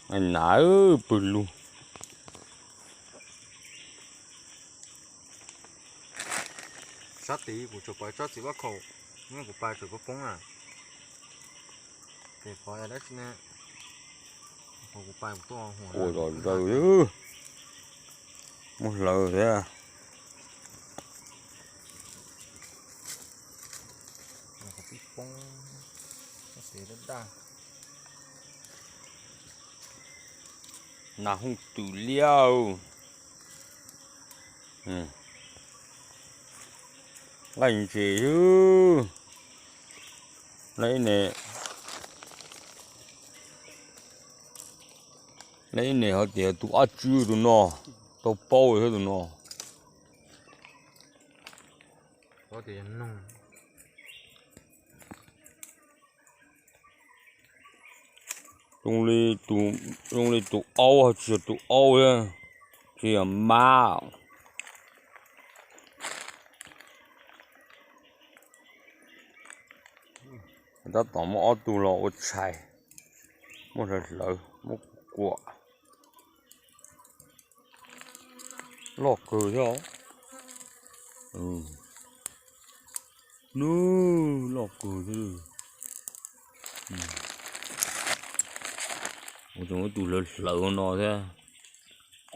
Nas pw lug. Sab tid kuv tsuas pom tsob txiv vaj khaum, kuv pais tseem poob poob na. Ces pov dab tsi ne, kuv pais kuv tuaj ua zom zaws, muab hlawv thiab. Nas hooj twm liab. Nqaij ntses xwb. Neb ib ne ho tias tus ab tswb tus no, tau paub thiab tus no. Zoo li tus aub, tsis yog tus aub thiab, tsis yog mab. Tab tom muab ob tug los ua tshais, muab hlawv hlawv muab kuam. Loj kawg thiab. Nws loj kawg thiab. Ua tau ib tug hlawv hlawv no thiab,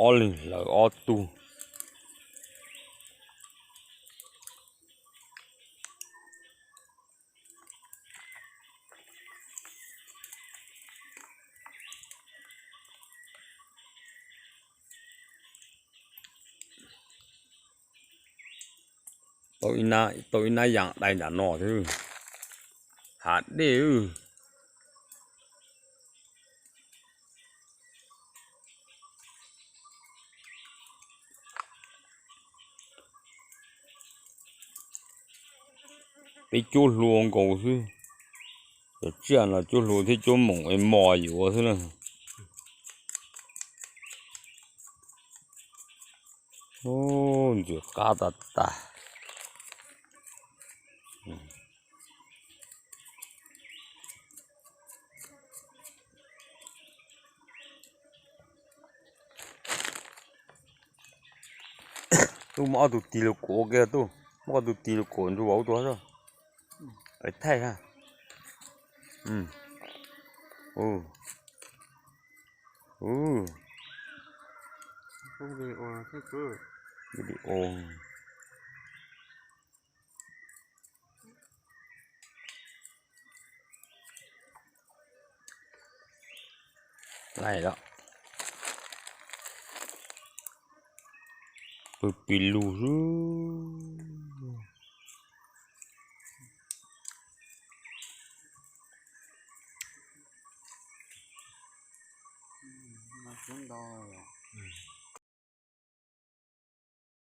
ob leeg hlawv ob tug. Tau ib nab yas dai nram no thiab, hav dej. Peb cuab hlua nkaus xwb, cov tsiaj no cuab hlua thiab cuab moom es mos yuav xwb na. Ntxim qab tas tas. Tub muab ob tug tig los kuam ua ke tub, muab ob tug tig los kuam nrug vauv tus hov, thaij ha. Pw pis lug xwb.